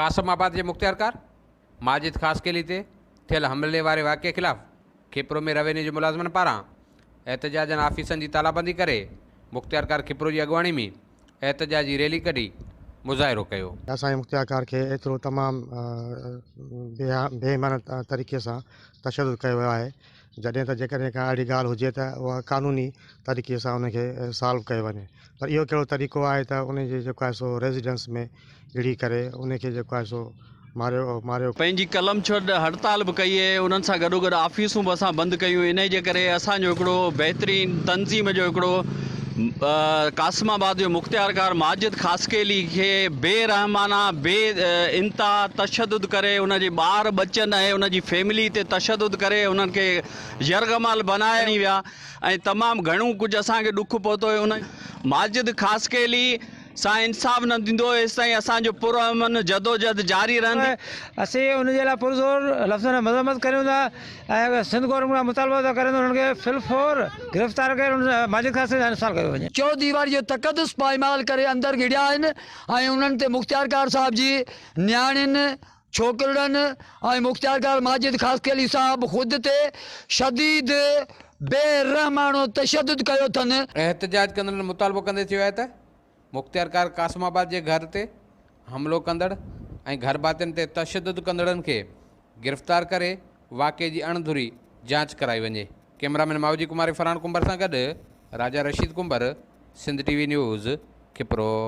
قاسم آباد جي مختيارڪار ماجد خاصخيلي تي ٿيل حملي واري واقعي خلاف کپرو ۾ روينيو جي ملازمن پاران احتجاجن آفيسن جي تالابندي ڪري مختيارڪار کپرو جي اڳواڻي ۾ احتجاجي ريلي ڪڍي مظاهرو ڪيو. اسان جي مختيارڪار کي ايترو تمام بي ايمانه طريقي سان تشدد ڪيو ويو آهي جڏهن ته جيڪڏهن ڪا اهڙي ڳالهه هجي ته اها قانوني طريقي سان ان کي سالو ڪيو وڃي پر اهو ڪهڙو طريقو آهي ته ان جي جيڪو آهي سو ريزيڊنس ۾ گهڙي ڪري ان کي جيڪو آهي سو ماريو ماريو. پنهنجي قلم ڇڏ هڙتال به ڪئي ۽ انهن سان گڏوگڏ آفيسون به اسان بند ڪيون انهي جي ڪري اسان جو هڪڙو بهترين تنظيم جو هڪڙو قاسم آباد جو مختيارڪار ماجد خاصخيلي کي بي رحمانه بي انتها تشدد ڪري ان جي ٻار ٻچن ۽ ان جي فيملي تي تشدد ڪري انهن کي يرغمال بنائي ويا ۽ تمام گهڻو ڪجهه اسان کي ڏک پهتو ان ماجد خاصخيلي سان انصاف نه ٿيندو ايستائين اسان جو پرامن جدوجهد جاري رهندي. اسين ان جي لاء پرزور لفظن ۾ مذمت ڪريون ٿا ۽ سنڌ گورنمينٽ کان مطالبو ٿا ڪريون ته انهن کي في الفور گرفتار ڪري ان ماجد خاصخيلي سان انصاف ڪيو وڃي. چوديواري جو تقدس پائمال ڪري اندر گهڙيا آهن ۽ انهن تي مختيارڪار صاحب جي نياڻين، ڇوڪرڙن ۽ مختيارڪار ماجد خاصخيلي صاحب خود تي شديد بي رحماڻو تشدد ڪيو اٿن. احتجاج ڪندڙن مطالبو ڪندي چيو آهي ته مختيارڪار قاسم آباد جي گهر تي حملو ڪندڙ ۽ گهرڀاتين تي تشدد ڪندڙن کي گرفتار ڪري واقعي جي اڻ ڌري جاچ ڪرائي وڃي. ڪئميرا مين ماوجي ڪماري فرحان ڪنڀر سان گڏ Raja Rasheed Kumbhar, Sindh T V news, Khipro.